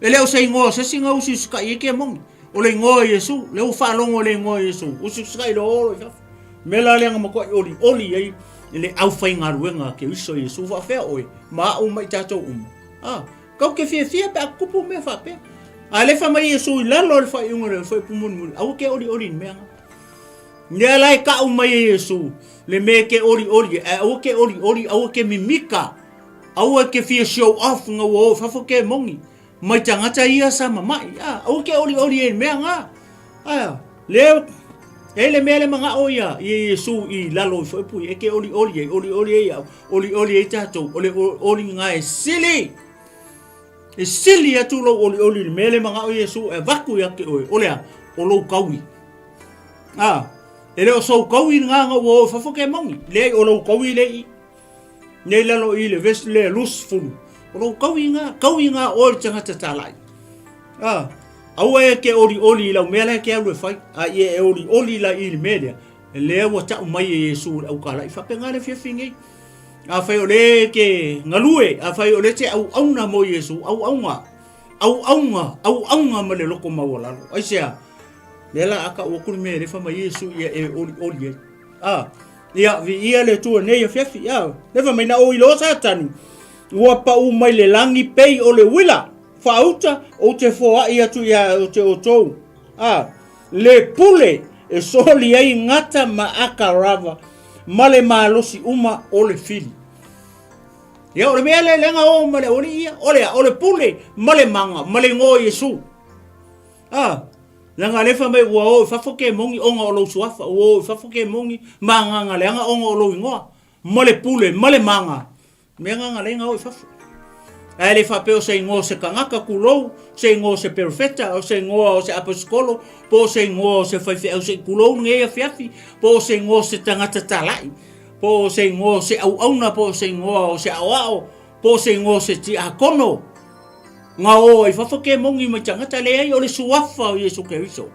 E le o se igoa o se isi na usiusikaʻi ai kemoni. O le igoa o Iesu, lea ua faalogo i le igoa o Iesu, usiusikaʻi loa olo i fafo. Mea la lea na matuai olioli ai le aufaigaluega a Keriso Iesu faapea oe ma au ma i tatou uma. A, kau ke fiafia pe a tutupu mea faapea. A le fai mai Iesu i lalo o le faaiuga o le fuaiupu mulimuli, aua ke olioli i le mea na. Lea la e kau mai e Iesu, le mea e ke olioli, ae aua ke olioli, aua ke mimika. Aua e ke fia show off nga ua o i fafo kemoni mai tagata ia sa mamaʻi. A, aua ke olioli e i le mea nga. A, lea, e le mea le manaʻo ia, ia Iesu i lalo ifo e pui, e ke olioli ai, olioli ai au, olioli ai tatou, o le olioli nga e sili. E sili atu lou olioli i le mea le manaʻo Iesu e avatu ia te oe, o le a? O lou kaui. A, e le o sou kaui nga nga ua o i fafo kemoni, leai o lou kaui le i. Nei lalo i le vesi lea 20, o lou kauiga, kauiga oe le tagata talai. A, aua e ke olioli i lau mea la e ke alu e fai, a ia e olioli la i le mea lea, lea ua tau mai e Iesu i le aukalai, faapena le fiafi nei. Afai o le ke galue, afai o le te auauna mo Iesu, auauna, auauna, auauna ma le loko maualalo. Aisea? Lea la a tau atu le mea e le fai mai Iesu ia e olioli ai. A, Ia, viia le Atua nei afiafi. A, le fai mai na ou iloa Satani, ua pau mai le lagi pei o le uila, faauta, ou te foai atu ia te outou. A, le pule e soli ai gata ma akarava ma le malosi uma o le fili. Ia, o le mea le lega o ma le aualii ia, o le a, o le pule ma le maga ma le igoa o Iesu. A, leaga lea fai mai ua o i fafo kemoni ona o lou suafa, ua o i fafo kemoni ma agaga leaga ona o lou igoa, ma le pule, ma le maga, mea agaga leaga o i fafo. Ae le faapea o se igoa o se tagata tulou, se igoa o se perofeta, o se igoa o se aposetolo, po o se igoa o se faifeau se i tulou lenei afiafi, po o se igoa o se tagata talai, po o se igoa o se auauna, po o se igoa o se aoao, po o se igoa o se tiakono. Nga o ai fafo kemoni mai tagata, leai, o le suafa o Iesu Keriso.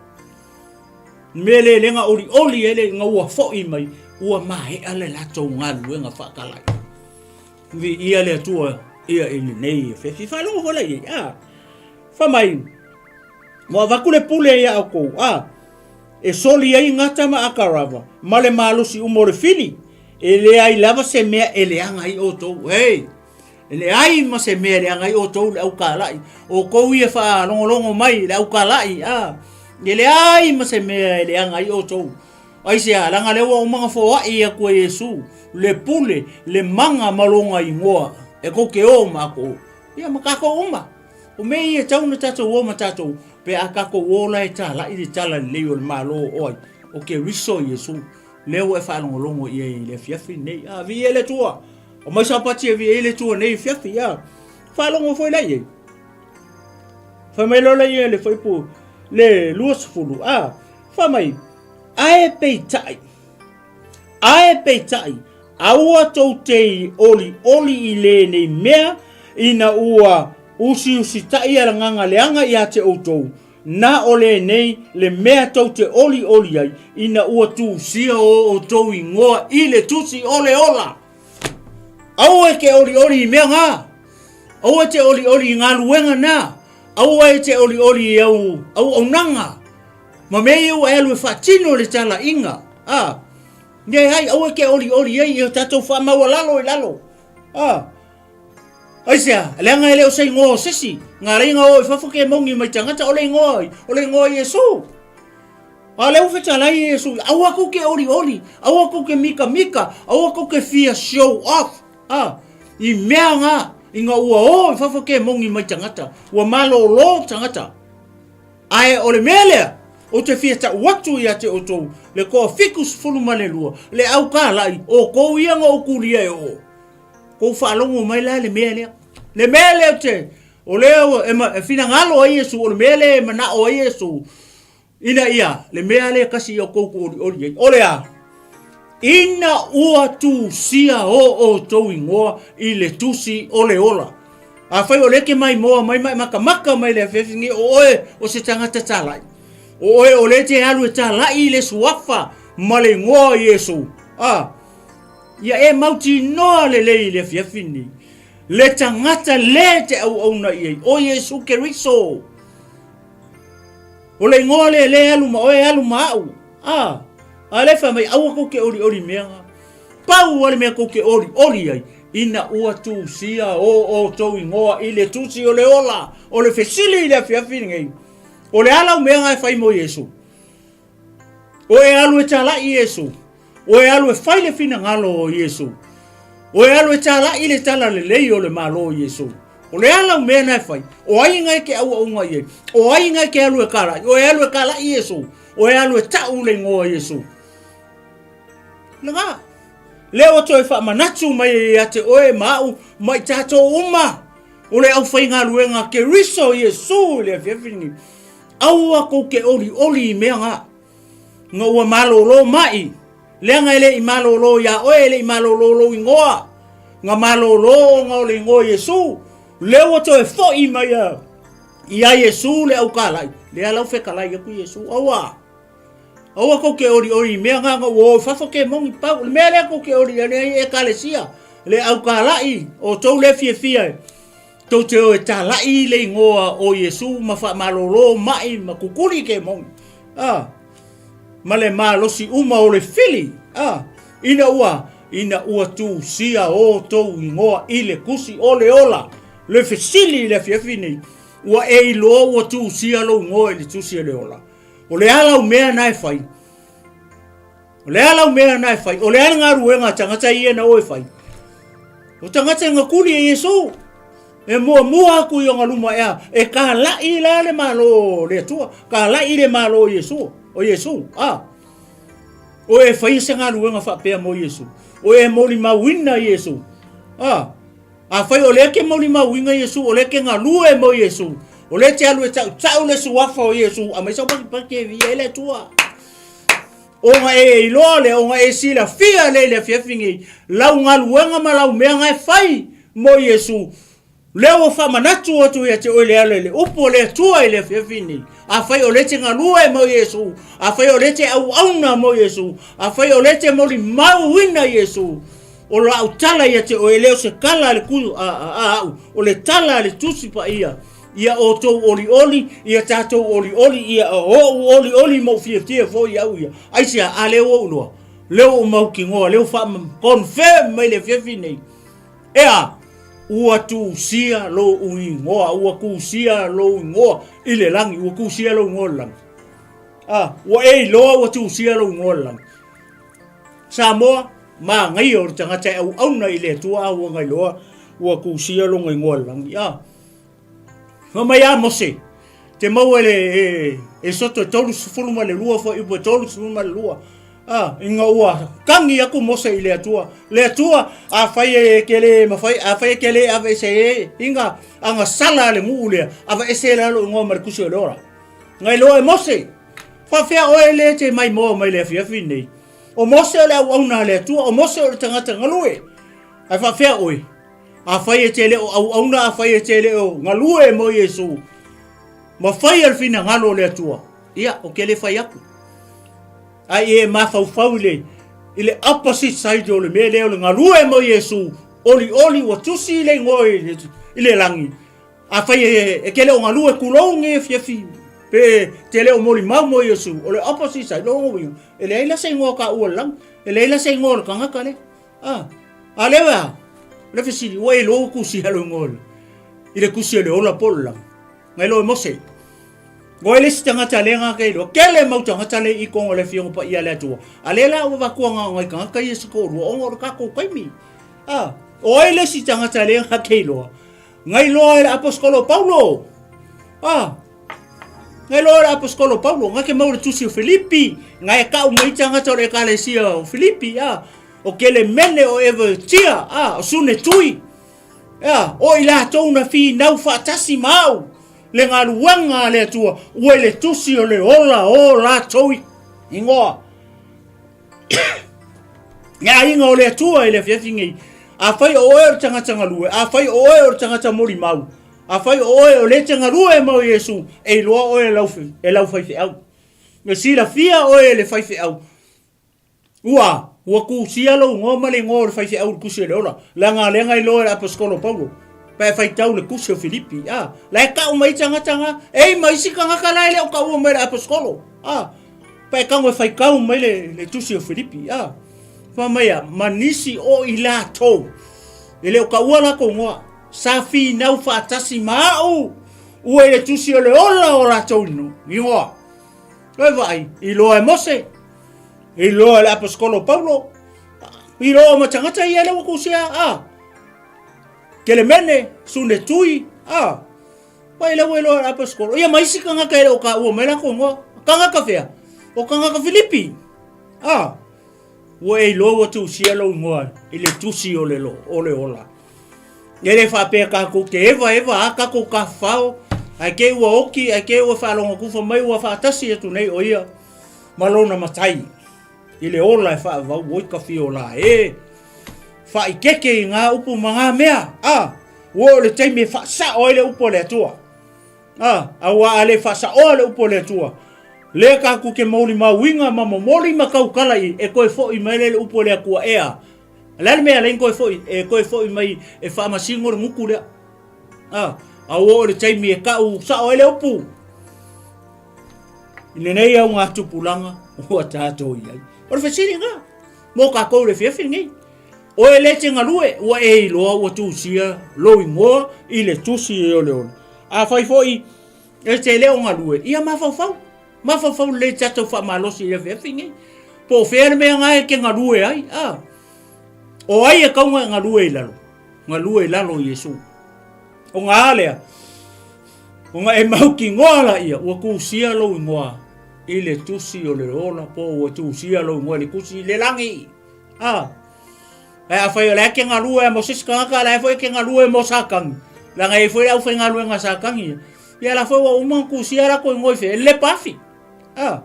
Mea le lega olioli ai le nga ua foi mai, ua maea le latou galuega faatalai. Viia le Atua ia i lenei afiafi. Faalogo foi la i ai. A. Fai mai, Ua avatu le pule ia outou, a, e soli ai gata ma akarava, ma le malosi uma o le fili, e leai lava se mea e leaga ai outou. Hei! E leai ma se mea e leaga ai outou le aukalaʻi, outou ia faalogologo mai le aukalaʻi, a, e leai ma se mea e leaga ai outou. Aisea, leaga lea ua uma ona foai atu e Iesu le pule, le maga ma lona igoa e tou te o ma atou, ia ma tatou uma. O mea ia e tatau ona tatou o ma tatou, pe a tatou o la e talai le tala lelei o le Malo o ai, o Keriso Iesu, lea ua e faalogologo i ai i le afiafi lenei. A, viia le Atua! Aumai sapati e viia ai le Atua nei afiafi, a. Faalogo foi la i ai. Fai mai loa lea le fuaiupu le 20, a, fai mai, Ae peitai, ae peitai, aua tou te olioli i lenei mea ina ua usiusitai a lagaga leaga ia te outou, na o lenei le mea tou te olioli ai, ina ua tusia o outou igoa i le tusi o le ola. Aua e te olioli i mea na. Aua e te olioli i galuega na. Aua e te olioli i au auaunaga. Ma mea ia ua e alu e faatino le talaiga. A, leai, aua e te olioli ai i o tatou faamaualalo i lalo. A, aisea, leaga e le o se igoa o sesi. Galaiga o i fafo ke mongi mai tagata, o le igoa, o le igoa Iesu. A lea ua fetalai Iesu, aua kou ke olioli, aua kou ke mikamika, aua kou ke fia show off. A, i mea nga, ina ua o i fafo ke mongi mai tagata, ua malōlō tagata. Ae o le mea lea, ou te fia tau atu ia te outou, le toa 72, le aukalaʻi, outou ia na ou kulia e oo. Kou faalogo mai la le mea lea. Le mea lea ou te, o lea ua, e, ma, e finagalo ai Iesu, o le mea lea e manao ai Iesu, ina ia, le mea lea e kasi ia outou ku olioli ai. O le a? Ina ua tusia o outou igoa i le tusi o le ola. Afai o lea e te maimoa mai ma e makamaka mai le afiafi nei, o oe o se tagata talai. O oe o lea e te alu e talai i le suafa ma le igoa o Iesu. A, ia e mautinoa lelei i le afiafi nei, le tagata lea e te auauna i ai, o Iesu Keriso. O le igoa lea lea e alu ma oe, e alu ma au. A, a lea fai mai, aua kou te olioli mea nga. Pau a le mea kou te olioli ai, ina ua tusia o outou igoa i le tusi o le ola, o le fesili i le afiafi lenei. O le a lau mea nga e fai mo Iesu? O e alu e talai Iesu. O e alu e fai le finagalo o Iesu. O e alu e talai le tala lelei o le Malo o Iesu. O le a lau mea na e fai? O ai nga e te auaunga i ai? O ai nga e te alu e kalai? O e alu e kalai Iesu. O e alu e tau le igoa Iesu. Lena. Lea ua toe faamanatu mai ia te oe ma au ma i tatou uma o le aufaigaluega a Keriso Iesu i le afiafi lenei. Aua kou te olioli i mea nga, nga ua malōlō mai, leaga e le i malōlō iā oe, e le i malōlō lou igoa, nga malōlō ona o le igoa Iesu, lea ua toe foʻi mai a iā Iesu le aukalaʻi, lea la ua fetalai atu Iesu, aua, aua kou te olioli i mea nga, nga ua o i fafo ke moni pau, o le mea lea kou te olioli ai e Ekalesia, le aukalaʻi, outou lea fiafia e, Tou te o e talaʻi i le igoa o Iesu ma faamalōlō maʻi ma kukuli ke moni, a ma le malosi uma o le fili, a ina ua, ina ua tusia o tou igoa i le kusi o le ola, le fesili i le afiafi nei, ua e iloa ua tusia lou igoa i le tusi o le ola? O le a lau mea na e fai? O le a lau mea na e fai? O le a le galuega a tagata ia na o e fai? O tagata e gakuli e Iesu. E muamua atu i ona luma ea, e kalai la le Malo o le Atua, kalai le Malo o Iesu, o Iesu, a. O e faia se galuega faapea mo Iesu. O e molimauina Iesu. A. Afai o lea e te molimauina Iesu, o lea e te galue mo Iesu, o lea e te alu e tautau le suafa o Iesu, aumai sau pakipaki e viia ai le Atua. Ona e iloa lea, ona e silafia lea i le afiafi nei, lau galuega ma lau mea na e fai mo Iesu, lea ua faamanatu atu ia te oe le ala i le upu o le Atua i le afiafi nei. Afai o lea e te galue mo Iesu, afai o lea e te auauna mo Iesu, afai o lea e te molimauina Iesu, O lau tala ia te oe, e le o se tala a le ku, a, a, a au, o le tala a le Tusi Paia. Ia outou olioli, ia tatou olioli, ia o'u olioli ma ou fiafia foi au ia. Aisea? A lea ua ou iloa, lea ua ou mautinoa, lea ua faa-confirm mai le afiafi nei. E a? Ua tusia lou igoa, ua tusia lou igoa i le lagi, ua tusia lou igoa i le lagi. A, ua e iloa ua tusia lou igoa i le lagi. Samoa, manaia o le tagata e auauna i le Atua a ua na iloa ua tusia lona igoa i le lagi. A, fai mai a Mose, te maua e le e, e soto e 32 fuaiupu e 32. A, ina ua tagi atu Mose i le Atua, le Atua, afai e ke le mafai, afai e ke le aveese e ina agasala a le nuu lea, aveese la lou igoa ma le tusi o le ola. Na iloa e Mose, faafefea oe le te maimoa mai le afiafi nei. O Mose o le auauna a le Atua, o Mose o le tagata galue. Ae faafefea oe? Afai e te le o auauna, afai e te le o galue mo Iesu, ma faia le finagalo o le Atua, ia, ou te le fai atu. Ae ia e mafaufau i le, i le opposite side o le mea lea o le galue mo Iesu, olioli ua tusi le igoa i le, i le lagi. Afai e, e te le o galue kulou nei afiafi, pe te le o molimau mo Iesu, o le opposite side, lona uiga, e leai la se igoa o taua i le lagi, e leai la se igoa o le tagata lea. Ah, a lea ua, le fesili, ua e iloa ua tusia lou igoa i le tusi o le ola po o le lagi. Ngai loa e Mose. Ua e le isi tagata lea nga ke iloa. Kele mau tagata le i tonu o le Afioga Paia a le Atua. A lea la ua avatua na o nai tagata ia se toalua ona o le tatou taimi. Ah, o ai le isi tagata lea nga ke iloa. Ngai loa e le aposetolo Paulo. Ah, ngai loa e le aposetolo Paulo, ngai ke mau le tusi o Filipi, ngai e kau mai tagata o le ekalesia o Filipi, ah, o Kelemene o Evotia, ah, o Sune Tui, ah, o i latou na finau faatasi ma au, le galuega a le Atua, ua i le tusi o le ola o latou ingoa. Le aiga o le Atua i le afiafi nei, afai o oe o le tagata galue, afai o oe o le tagata molimau, afai o oe o le te galue mo Iesu, e iloa oe e lau, e lau faifeau. E silafia oe e le faifeau. Ua, ua tusia lou igoa ma le igoa o le faifeau i le tusi o le ola. Leaga lea na iloa e le aposetolo Paulo. Pe e faitau le tusi o Filipi. A, la e tau mai tagata na. E i ma isi tagata la e le o taua mai le aposetolo. A, Pe tago e faitau mai le, le tusi o Filipi, a. Fai mai a, ma nisi o i latou, e le o taua latou igoa, sa finau faatasi ma a'u, ua i le tusi o le ola o latou igoa. Oi vaai, iloa e Mose, iloa e le aposetolo Paulo, iloa ma tagata ia lea ua tusia, a. Kelemene, Sune Tui, a. Pai lea ua iloa e aposetolo. Ia ma isi tagata e le o taua mai latou igoa. Tagata fea? O tagata Filipi. A, ua e iloa ua tusia lou igoa i le tusi o le, lo, o le ola. E le faapea tatou te eva eva a tatou tafafao, ae te i ua oti, ae te i ua faalogo tufa mai ua faatasi atu nei o ia ma lona matai i le ola e faavau oi ka fiola e faaikeke i ngā upu ma ngā mea. A, Ua oo le taimi e faasao ai le upu a le Atua. A, auā a le faasaoa le upu a le Atua, lea tatou te molimauina ma momoli ma tautala i, e toe foi mai lea le upu a le Atua e a. O le a le mea e ala ai ona toe foi? E toe foi mai e faamasino le gutu lea. A, a ua oo le taimi e tau sao ai le upu. I lenei augatupulaga ua tatou i ai. O le fesili lena mo tatou i le afiafi lenei. Oe le te galue, ua e iloa ua tusia lou igoa i le tusi e oleole. Afai foi e te le o galue, ia mafaufau. Mafaufau lelei tatou faamalosi i le afiafi nei. Po o fea le mea na e te galue ai, a. O ai e kauga e galue i lalo? Galue i lalo o Iesu. O ngā lea, o ngā e mautinoa la ia, ua tusia lou igoa i le tusi o le ola, po ua tusia lou igoa i le tusi i le lagi. A, ae afai o la e te galue mo se isi tagata, a la foi e te galue mo Satani, leaga e i ai foi le aufaigaluega a Satani ia, ia la foi ua uma ona tusia latou igoa i fea, e lelepa afi. A,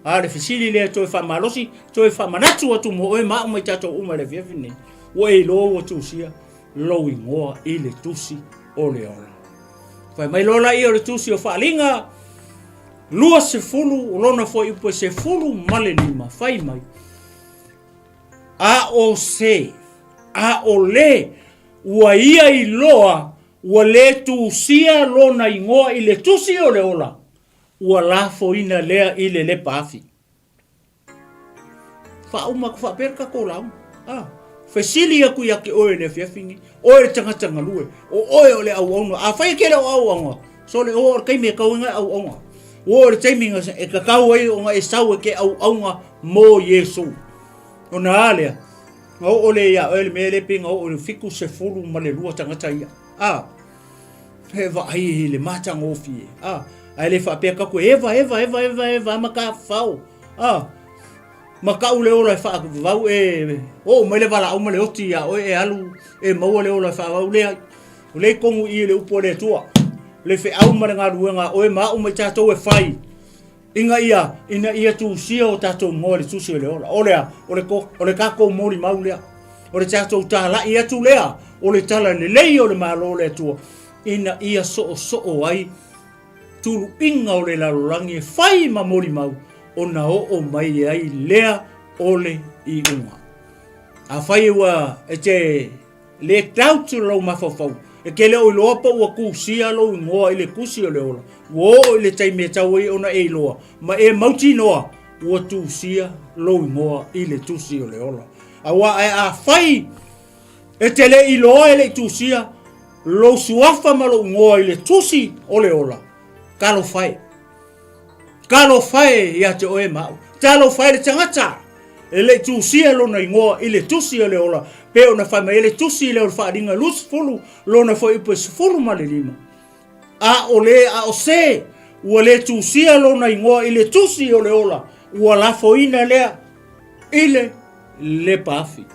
a o le fesili lea toe faamalosi, toe faamanatu atu mo oe ma au ma i tatou uma i le afiafi lenei, ua e iloa ua tusia lou igoa i le tusi o le ola. Fai mai loa laia o le tusi o Faaaliga, 20 lona fuaiupu e 15, fai mai, A o se, a o le, ua ia iloa ua lē tusia lona igoa i le Tusi o le Ola, ua lafoina lea i le lepa afi. Faauma atu faapea le tatou lauga. A, fesili atu ia te oe i le afiafi nei, oe le tagata galue, o oe o le auauna. Afai e te le o auauna, sole ua oo i le taimi e tatau ai ona e auauna. Ua oo i le taimi e tatau ai ona e sau e te auauna mo Iesu. Ona a lea, na oo lea ia oe le mea lea pei na oo i le 72 tagata ia. A, he vaai i le matagofie. A, ae le faapea tatou e eva, eva, eva, eva, eva ma tafafao. A, ma tau le ola e faavavau e oo mai le valaau ma le oti ia oe e alu e maua le ola e faavavau. Leai, o lea i totonu i i le upu a le Atua, le feau ma le galuega a oe ma au ma i tatou e fai. Ina ia, ina ia tusia o tatou igoa i le Tusi o le Ola. O le a? O le, o le tatou molimau lea. O le tatou talai atu lea o le tala lelei o le Malo o le Atua, ina ia soosoo ai tuluiga o le lalolagi e fai ma molimau ona oo mai ai lea o le iuga. Afai ua e te Le doubt lou mafaufau, e te le o iloa po ua tusia lou igoa i le Tusi o le Ola, ua oo i le taimi e tau ai ona e iloa, ma e mautinoa ua tusia lou igoa i le Tusi o le Ola. Aua ae afai e te le iloa e le i tusia lou suafa ma lou igoa i le Tusi o le Ola, talofa e. Talofa e ia te oe ma au. Talofa e le tagata e le i tusia lona igoa i le Tusi o le Ola, pei ona fai mai ai le Tusi lea o le Faaaliga 20, lona fuaiupu e 15. A o le, a o se ua le tusia lona igoa i le Tusi o le Ola, ua lafoina lea i le lepa afi.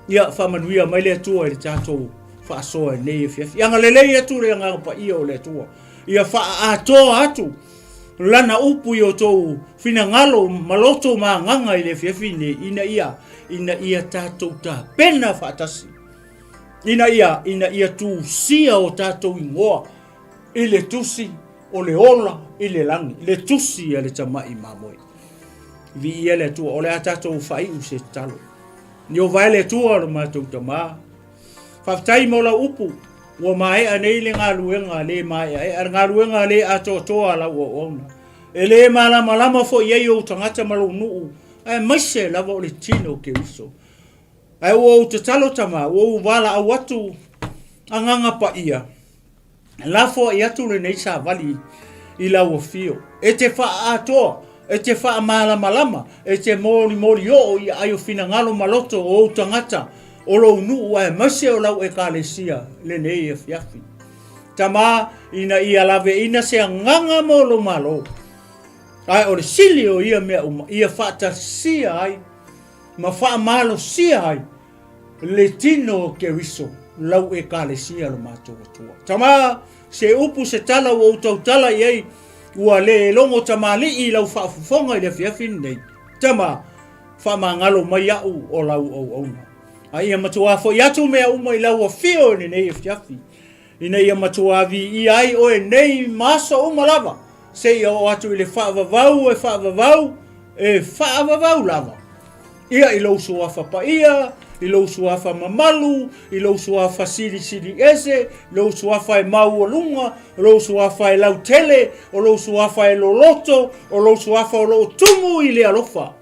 Ia, faamanuia mai le Atua i le tatou faasoa i lenei afiafi. Ia agalelei atu le Agaga Paia o le Atua. Ia faaatoa atu Lana upu i outou finagalo ma loto ma agaga i le afiafi nei, ina ia, ina ia tatou tapena faatasi, ina ia, ina ia tusia o tatou igoa i le tusi o le ola i le lagi, le tusi a le tamai mamoe. Viia le Atua, o le a tatou faaiu se tatalo. Iovae le Atua o le matou Tama, Faafetai mo lau upu, ua maea nei le galuega le maeaea, le galuega le atoatoa a lau auauna. E le malamalama foi i ai ou tagata ma lou nuu, aemaise lava o le tino o Keriso. Ae ua ou tatalo Tama, ua ou valaau atu Agaga Paia, Lafoai atu lenei savali i lau afio. E te faaatoa, e te faamalamalama, e te molimoli oo i aai o finagalo ma loto o ou tagata, o lou nuu aemaise o lau Ekalesia lenei afiafi. Tama, ina ia laveina se agaga mo lou Malo, ae o le sili o ia mea uma, ia faatasia ai ma faamalosia ai le tino o Keriso, lau Ekalesia lo matou Atua. Tama, se upu se tala ua ou tautala i ai, ua le logo tamalii i lau faafofoga i le afiafi lenei. Tama, faamagalo mai au o lau auauna. A ia matuā foi atu mea uma i lau afio i lenei afiafi, ina ia matuā viia ai oe nei ma aso uma lava, seia oo atu i le faavavau e faavavau, e faavavau lava. Ia i lou suafa paia, i lou suafa mamalu, i lou suafa silisili ese, lou suafa e maualuga, lou suafa e lautele, o lou suafa e loloto, o lou suafa o lo o tumu i le alofa,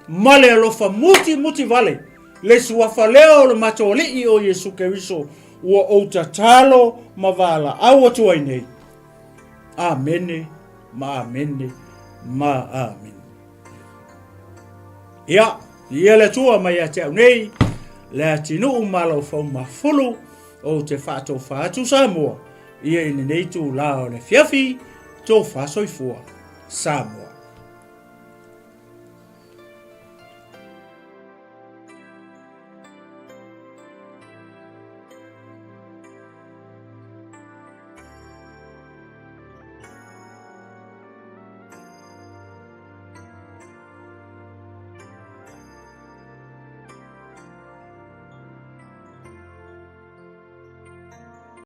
ma le alofa mutimuti vale, le suafa lea o le matou Alii o Iesu Keriso, ua ou tatalo ma valaau atu ai nei. Amene ma amene ma amene. Ia, ia le Atua mai ia te au nei, le atinuu ma lau faumafulu, ou te faatofa atu Samoa, ia i lenei itulā o le afiafi, tofa soifua, Samoa.